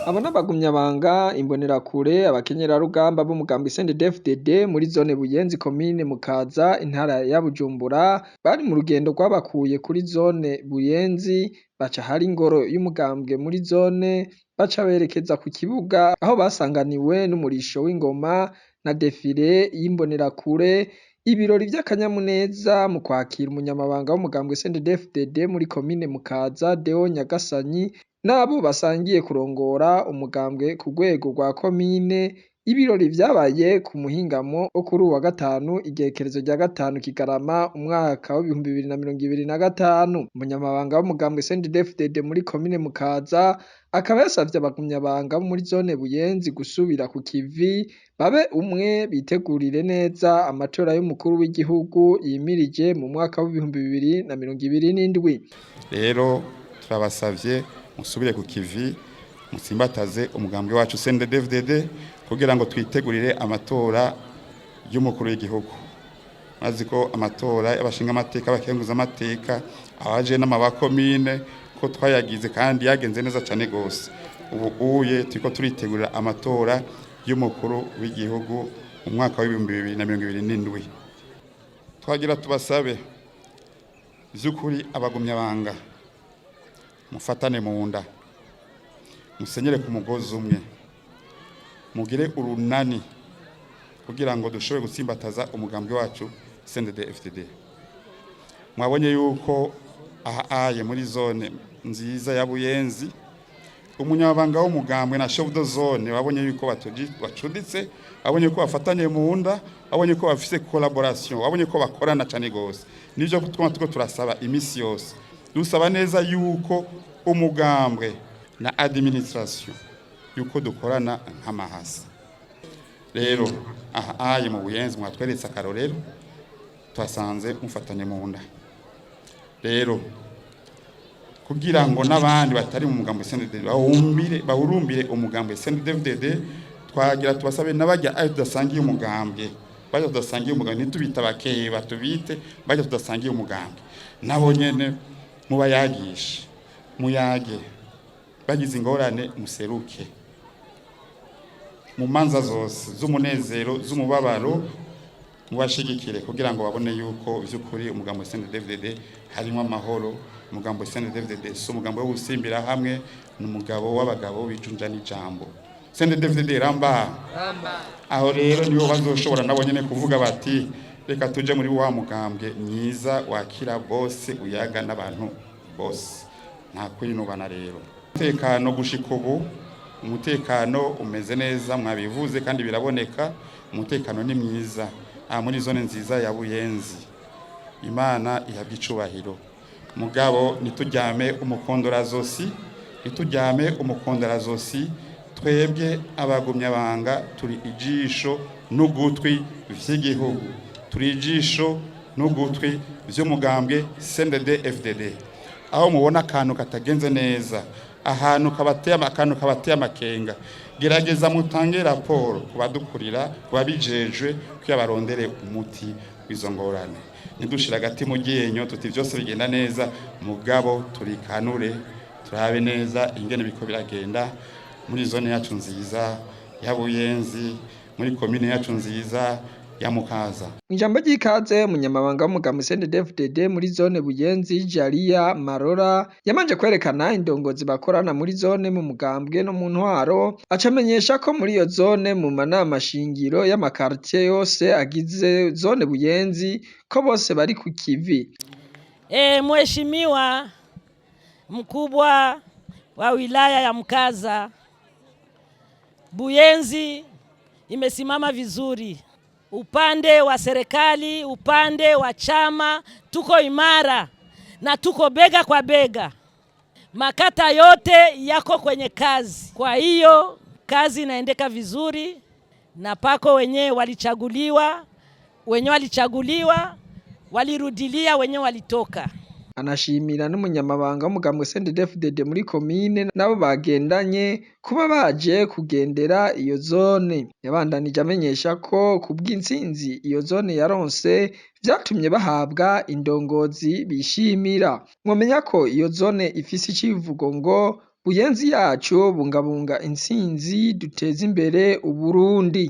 Abo n'abagumyabanga, imbonerakure, abakenyerarugamba b'umugambi CNDD-FDD muri zone Buyenzi komine Mukaza intara ya Bujumbura, bari mu rugendo rwabakuye kuri zone Buyenzi baca ahari ingoro y'umugambwe muri zone, baca berekeza ku kibuga aho basanganiwe n'umurisho w'ingoma na defile y'imbonerakure, ibirori vy'akanyamuneza mu kwakira umunyamabanga w'umugambwe CNDD-FDD muri komine Mukaza Deo Nyagasanyi n'abo basangiye kurongora umugambwe ku rwego rwa komine. Ibirori vyabaye ku muhingamo wo kuri uwu wa gatanu igerekerezo rya 5 Kigarama umwaka w'2025. Umunyamabanga w'umugambwe CNDD-FDD muri komine Mukaza akaba yasavye abagumyabanga bo muri zone Buyenzi gusubira ku kivi babe umwe bitegurire neza amatora y'umukuru w'igihugu yimirije mu mwaka w'2027. Rero turabasavye musubire ku kivi mutsimbataze umugambwe wacu CNDD-FDD kugira ngo twitegurire amatora y'umukuru w'igihugu. Mazi ko amatora y'abashinga amateka, abakenguza amateka, abaje n'amabakomine ko twayagize kandi yagenze neza cyane gose. Ubu uye turiko turitegurira amatora y'umukuru w'igihugu mu mwaka w'2027. Twagira tubasabe vy'ukuri abagumyabanga mufatane mu nda, musenyere ku mugozi umwe, mugire urunani kugira ngo dushobore gutsimbataza umugambi wacu CNDD-FDD. Mwabonye yuko aha aye muri zone nziza ya Buyenzi umunyabanga w'umugambwe na chef de zone babonye yuko bacuditse, babonye ko bafatanye mu nda, babonye ko bafise collaboration, babonye ko bakorana cyane gose. Nivyo twuma tuko turasaba imisi yose, dusaba neza yuko umugambwe na administration yuko dukorana nk'amahasa. Rero aha aye mu Buyenzi mwatweretse akarorero, twasanze mufatanye mu nda. Rero kugira ngo n'abandi batari mu mugambo CNDD bahurumbire umugambo CNDD-FDD, twagira tubasabe n'abajya ayo tudasangiye umugambwe, bajya tudasangiye umugambwe ntitubita bakeba, tubite bajya tudasangiye umugambwe, nabo nyene mubayagishe, muyage, bagize ingorane museruke mu manza zose z'umunezero, z'umubabaro, mubashigikire kugira ngo babone yuko vy'ukuri umugambo CNDD-FDD harimo amahoro. Umugambo CNDD-FDD si umugambo wo gusimbira hamwe, ni umugabo w'abagabo bijunja n'ijambo. CNDD-FDD ramba. Aho rero nibo bazoshobora nabo nyene kuvuga bati reka tuje muri wa mugambwe mwiza wakira bose, uyaga n'abantu bose, nta kwinubana. Rero umutekano gushika ubu umutekano umeze neza, mwabivuze kandi biraboneka, umutekano ni mwiza aha muri zone nziza ya Buyenzi. Imana ihabwa icubahiro. Mugabo nituryame umukondorazosi, nituryame umukondorazosi. Twebwe abagumyabanga turi ijisho n'ugutwi vy'igihugu, turi ijisho n'ugutwi vy'umugambwe CNDD-FDD. Aho mubona akantu katagenze neza, ahantu kabateye akantu kabateye amakenga, gerageza mutange raporo kubadukurira, kubabijejwe, kugira barondere umuti w'izo ngorane. Ntidushire agati mu ryinyo tuti vyose bigenda neza, mugabo turikanure turabe neza ingene biko biragenda muri zone yacu nziza ya Buyenzi, muri komine yacu nziza ya Mukaza. Mw'ijambo ry'ikaze umunyamabanga w'umugambi CNDD-FDD muri zone Buyenzi Jalia Marora yamanje kwerekana indongozi bakorana muri zone mu mugambwe no mu ntwaro, acamenyesha ko muri iyo zone mu manama shingiro y'amakartier yose agize zone Buyenzi ko bose bari ku kivi. Mheshimiwa mkubwa wa wilaya ya Mkaza, Buyenzi imesimama vizuri. Upande wa serikali, upande wa chama tuko imara na tuko bega kwa bega. Makata yote yako kwenye kazi, kwa hiyo kazi inaendeka vizuri, na pako wenyewe walichaguliwa, wenyewe walichaguliwa, walirudilia, wenyewe walitoka. Anashimira n'umunyamabanga w'umugambwe CNDD-FDD muri komine nabo bagendanye kuba baje kugendera iyo zone. Yabandanije amenyesha ko kubw'intsinzi iyo zone yaronse vyatumye bahabwa indongozi bishimira. Mwomenya ko iyo zone ifise icivugo ngo Buyenzi yacu, bungabunga intsinzi, duteze imbere Uburundi.